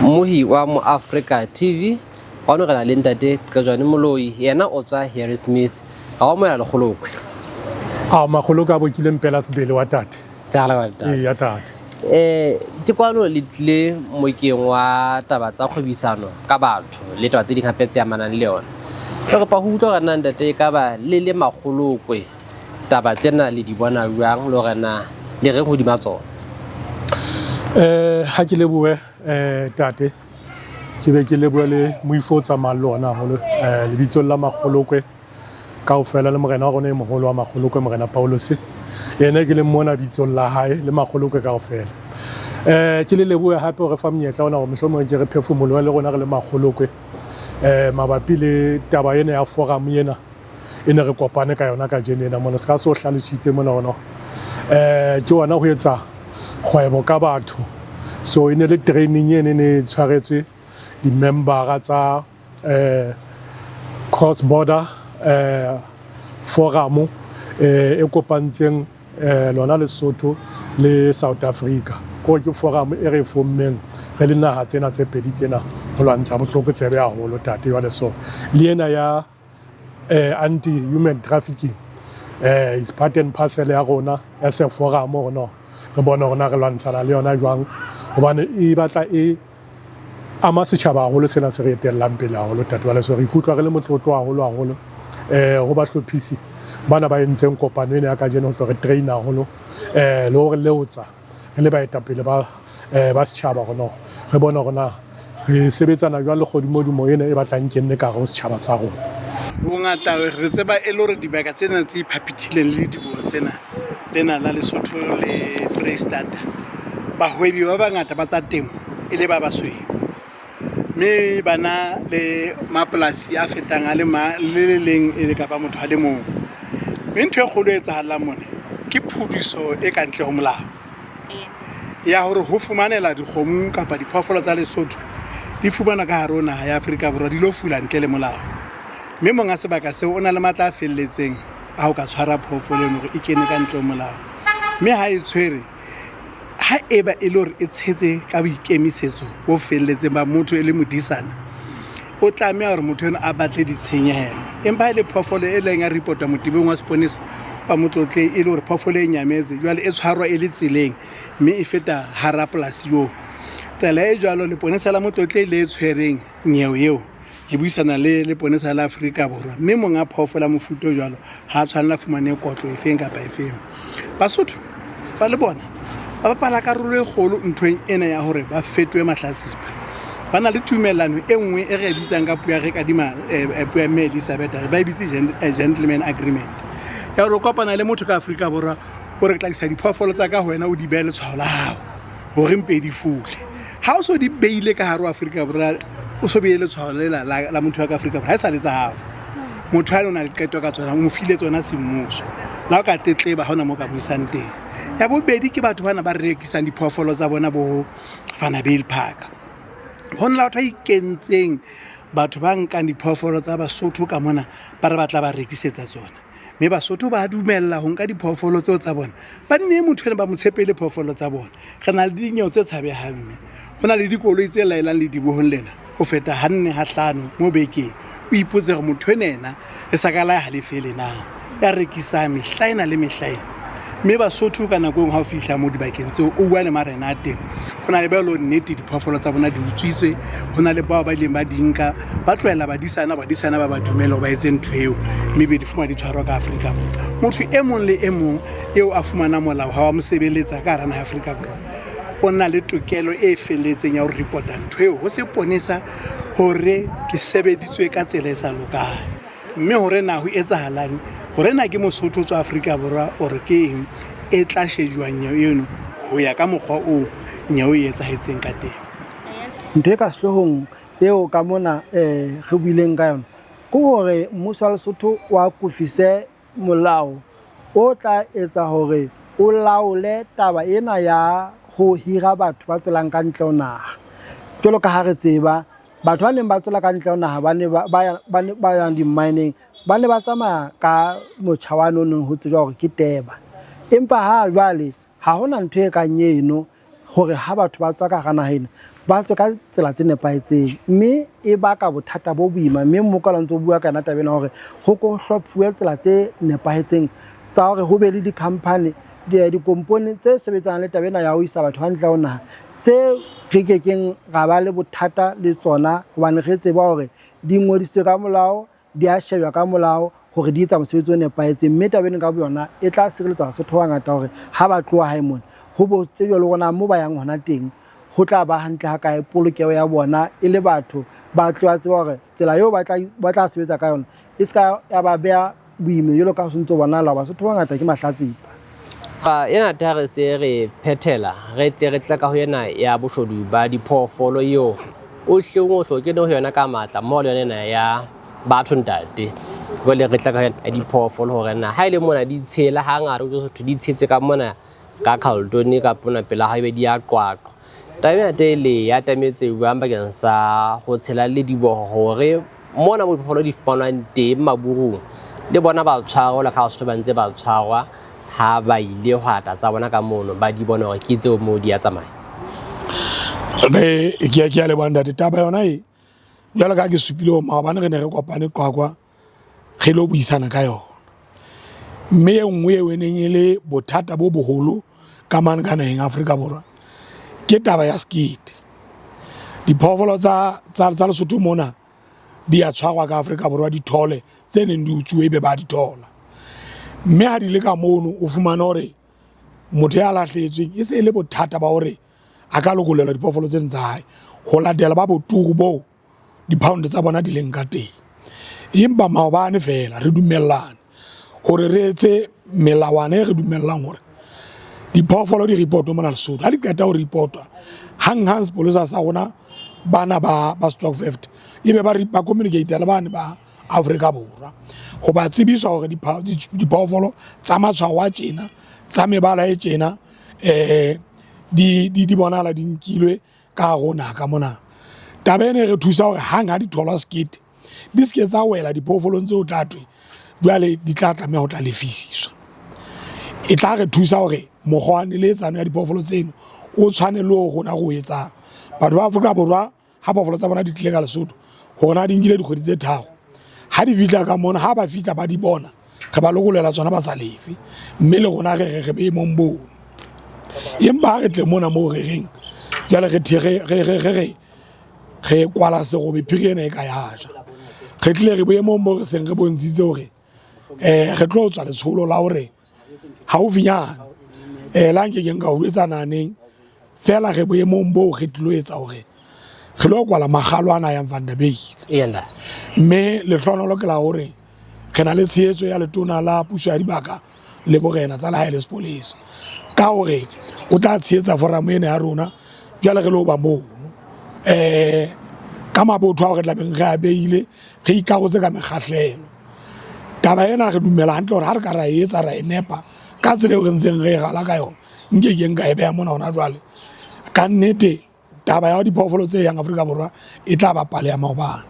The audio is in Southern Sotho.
Mmohi wa Moafrika TV, kwano re na le ntate Qejwane Moloi, yena o tswa Harrismith. Ga wa moela lekgolokwe. A makgolo ka bokile mpela sebele wa tate. Ee, ya tate. Ke kwano le tlile mokeng wa taba tsa kgwebisano ka batho le taba tse ding hape tse amanang le yona. Re kopa ho utlwa hore na ntate e ka ba le le makgolokwe taba tsena le di bona jwang le hore na le reng hodima tsona. Ha ke lebohe tate, ke be ke lebohe le moifo o tsamayang le ona haholo lebitsong la Makgolokwe kaofela le morena wa rona e moholo wa Makgolokwe, Morena Paulus, yena ke leng mona bitsong la hae le Makgolokwe kaofela. Ke le lebohe hape hore fa monyetla ona hore mohlomong ke re phefumolohe le rona re le Makgolokwe mabapi le taba ena ya forum ena e ne re kopane ka yona kajeno ena mona. Se ka se o hlalositse mona hona ke ona ho etsa kgwebo ka batho. So e ne le training ene ne tshwaretswe di-membera tsa cross border forum e kopantseng lona Lesotho le South Africa. Ko ke forum e re fommeng re le naha tsena tse pedi tsena ho lwantsha botlokotsebe haholo tate. Jwale so le ena ya anti human trafficking is part and parcel ya rona as a forum hore no re bone hore na re lwantshana le yona jwang, hobane e batla e ama setjhaba haholo sena se re etellang pele haholo tate. Jwale so re ikutlwa re le motlotlo haholo haholo ho bahlophisi bana ba entseng kopano ena ya kajeno ho tlo re train haholo le hore leotsa re le baetapele ba setjhaba hore no re bone hore na re sebetsana jwang le kgodimodimo ena e batlang kenne ka hare ho setjhaba sa rona. Bongata re tseba e le hore dibaka tsena tse iphaphathileng le dibuo tsena lena la Lesotho le Freistata, bahwebi ba bangata ba tsa temo e le ba basweu, mme bana le mapolasi a fetang a le le le leng e le kapa motho a le mong. Mme ntho e kgolo e etsahalang mona ke phudiso e ka ntle ho molao ya hore ho fumanela dikgomo kapa diphoofolo tsa Lesotho di fumanwa ka hare ho naha ya Afrika Borwa di lo fula ntle le molao. Mme monga sebaka seo o na le matla a felletseng a ho ka tshwara phoofolo eno hore e kene ka ntle ho molao. Mme ha e tshwere, ha eba e le hore e tshetse ka boikemisetso bo felletseng ba motho e le modisana, o tlameha hore motho eno a batle ditshenyehelo. Empa ha e le phoofolo e leng ya report-wa motebong wa seponesa wa Motlotleng e le hore phoofolo e nyametse, jwale e tshwarwa e le tseleng mme e feta hara polasi eo. Tsela e jwalo leponesa la Motlotleng le tshwereng nyewe eo le buisana le leponesa la Afrika Borwa, mme monga phoofolo ya mofuta o jwalo ha a tshwanela fumane kotlo efeng kapa efeng. Basotho ba le bona ba bapala karolo e kgolo nthong ena ya hore ba fetohe mahlatsipa. Ba na le tumellano e nngwe e re e bitsang ka puo ya re kadima puo ya mme Elizabeth, re ba e bitse gentleman agreement, ya hore o kopana le motho ka Afrika Borwa o re tlisa diphoofolo tsa ka ho wena o di behe letshwao la hao hore mpe di fule. Ha o so di beile ka hare ho Afrika Borwa, o so beile letshwao lela la motho wa ka Afrika Borwa, ha e sa le tsa hao. Motho a o na le qeto ka tsona, o mo file tsona semmuso. Le ha o ka tletleba ha hona moo ka mo isang teng. Ya bobedi ke batho bana ba rekisang diphoofolo tsa bona bo Vanderbijlpark. Ho na le batho ba ikentseng, batho ba nkang diphoofolo tsa Basotho ka mona ba re ba tla ba rekisetsa tsona. Mme Basotho ba dumella ho nka diphoofolo tseo tsa bona, ba di neye motho ena ba mo tshepele phoofolo tsa bona. Re na le dinyewe tse tshabehang, mme ho na le dikoloi tse laelang ledibohong lena ho feta hanne ha hlano mo bekeng. O ipotse hore motho ena ena lesaka la hae ha le fele na, ya rekisang mehla ena le mehla ena. Mme Basotho ka nako engwe ha o fihla mo dibakeng tseo o bua le marena a teng, ho na le bao e leng nnete diphoofolo tsa bona di utswitswe, ho na le bao ba ileng ba di nka ba tlohela badisana, badisana ba ba dumela hore ba etse ntho eo, mme be di fumana di tshwarwa ka Afrika Borwa. Motho e mong le e mong eo a fumana molao ha wa mo sebeletsa ka hara naha ya Afrika Borwa, o na le tokelo e felletseng ya ho report-a ntho eo ho seponesa hore ke sebeditswe ka tsela e sa lokang. Mme hore na ho etsahalang, hore na ke Mosotho o tswa Afrika Borwa or ke eng, e tla shejuwa nyewe eno ho ya ka mokgwa oo nyewe e etsahetseng ka teng. Ntho e ka sehloohong eo ka mona re buileng ka yona ke hore mmuso wa Lesotho o akofise molao o tla etsa hore o laole taba ena ya ho hira batho ba tswelang ka ntle ho naha. Jwalo ka ha re tseba, batho ba neng ba tswela ka ntle ho naha ba ne ba yang di-mine-eng ba ne ba tsamaya ka motjha wane o neng ho tsejwa hore ke teba. Empa ha jwale ha hona ntho e kang eno hore ha batho ba tswa ka hara naha ena Ba tswe ka tsela tse nepahetseng, mme e baka bothata bo boima. Mme Mmokola ntse o bua ka yona taba ena hore ho ko hlophuwe tsela tse nepahetseng tsa hore ho be le di-company, dikompone tse sebetsanang le taba ena ya ho isa batho hantle ho naha, tse re kekeng ra ba le bothata le tsona, hobane re tseba hore di ngodisitswe ka molao, di a shebjwa ka molao hore di etsa mosebetsi o nepahetseng. Mme taba ena ka boyona e tla sireletsa Basotho ba bangata hore ha ba tloha hae mona, ho bo tsejwa le hore na mo ba yang hona teng ho tla ba hantle ha kae, polokeho ya bona e le batho ba tloha tseba hore tsela eo ba tla sebetsa ka yona e se ka ya ba beha boimeng jwalo ka ho sentse bonahala hore Basotho ba bangata ke mahlatsipa. Ena ta re se re phethela, re tle re tle ka ho ena ya boshodu ba diphoofolo eo o hleng o hloke ho yona ka matla mmoho le yona ena ya batho ntate. Jwale re tla ka yona ya diphoofolo hore na ha e le mona di tshela, hangata o thwe di tshetse ka mona ka Carlton ka mona pela hao ebe di a qwaqwa. Taba ena tele ya atametse jwang bakeng sa ho tshela le diboho hore mona mo diphoofolo di fumanwang teng maburung le bona ba tshwarwa jwalo ka ha Basotho ba ntse ba tshwarwa ha ba ile ho ata tsa bona ka mono, ba di bona hore ke tseo moo di a tsamaya. Re ke a leboha ntate. Taba yona e jwalo ka ha ke supile hore maobane re ne re kopane Qwaqwa re lo buisana ka yona, mme e nngwe eo e neng e le bothata bo boholo ka mane ka naheng Afrika Borwa ke taba ya sekete. Diphoofolo tsa Lesotho mona di a tshwarwa ka Afrika Borwa, dithole tse neng di utsuwe ebe ba di thola, mme ha di le ka mono o fumane hore motho ya lahlehetsweng e se e le bothata ba hore a ka lokollelwa diphoofolo tseno tsa hae ho latela ba boturu boo di-pound tsa bona di leng ka teng. Empa maobane fela re dumellane hore re etse melawana e re dumellang hore diphoofolo di report mona Lesotho. Ha di qeta ho reportwa hang hang, sepolesa sa rona bana ba stock theft ebe ba communicate le bane ba Afrika Borwa ho ba tsebisa hore diphoofolo tsa matshwao a tjena, tsa mebala e tjena, di bonahala di nkilwe ka hare ho naha ka mona. Taba ena e re thusa hore hang ha di tholwa sekete di se ke tsa wela diphoofolong tseo tla thwe jwale di tla tlameha ho tla lefisiswa. E tla re thusa hore mokgwa wa neletsano ya diphoofolo tseno o tshwane le o rona re o etsang. Batho ba Afrika Borwa ha phoofolo tsa bona di tlile ka Lesotho, hore na di nkile dikgwedi tse 3, ha di fihla ka mona, ha ba fihla ba di bona, re ba lokolela tsona ba sa lefe, mme le rona re boemong boo. Empa ha re tle mona moo re reng jwale re kwala serobe, phiri ena e ka ya ja. Re tlile re boemong bo re seng re bontshitse hore re tlo tswa letsholo la hore haufinyana la nkekeng ka ho etsa naneng fela, re boemong boo re tlilo etsa hore re lo kwala makgalo ana yang Van der Bijl. Mme lehlohonolo ke la hore re na le tshehetso ya letona la puso ya dibaka le borena tsa lehae le sepolesa, ka hore o tla tshehetsa forum ena ya rona. Jwale re lo ba mono ka mabotho ao re tlabeng re a beile, re ikarotse ka mekgahlelo. Taba ena re dumela hantle hore ha re ka ra e etsa, ra e nepa ka tsela eo re ntseng re e rala ka yona, nkekeng ka e beha mona hona jwale. Ka nnete taba ya diphoofolo tse yang Afrika Borwa e tla ba pale ya maobane.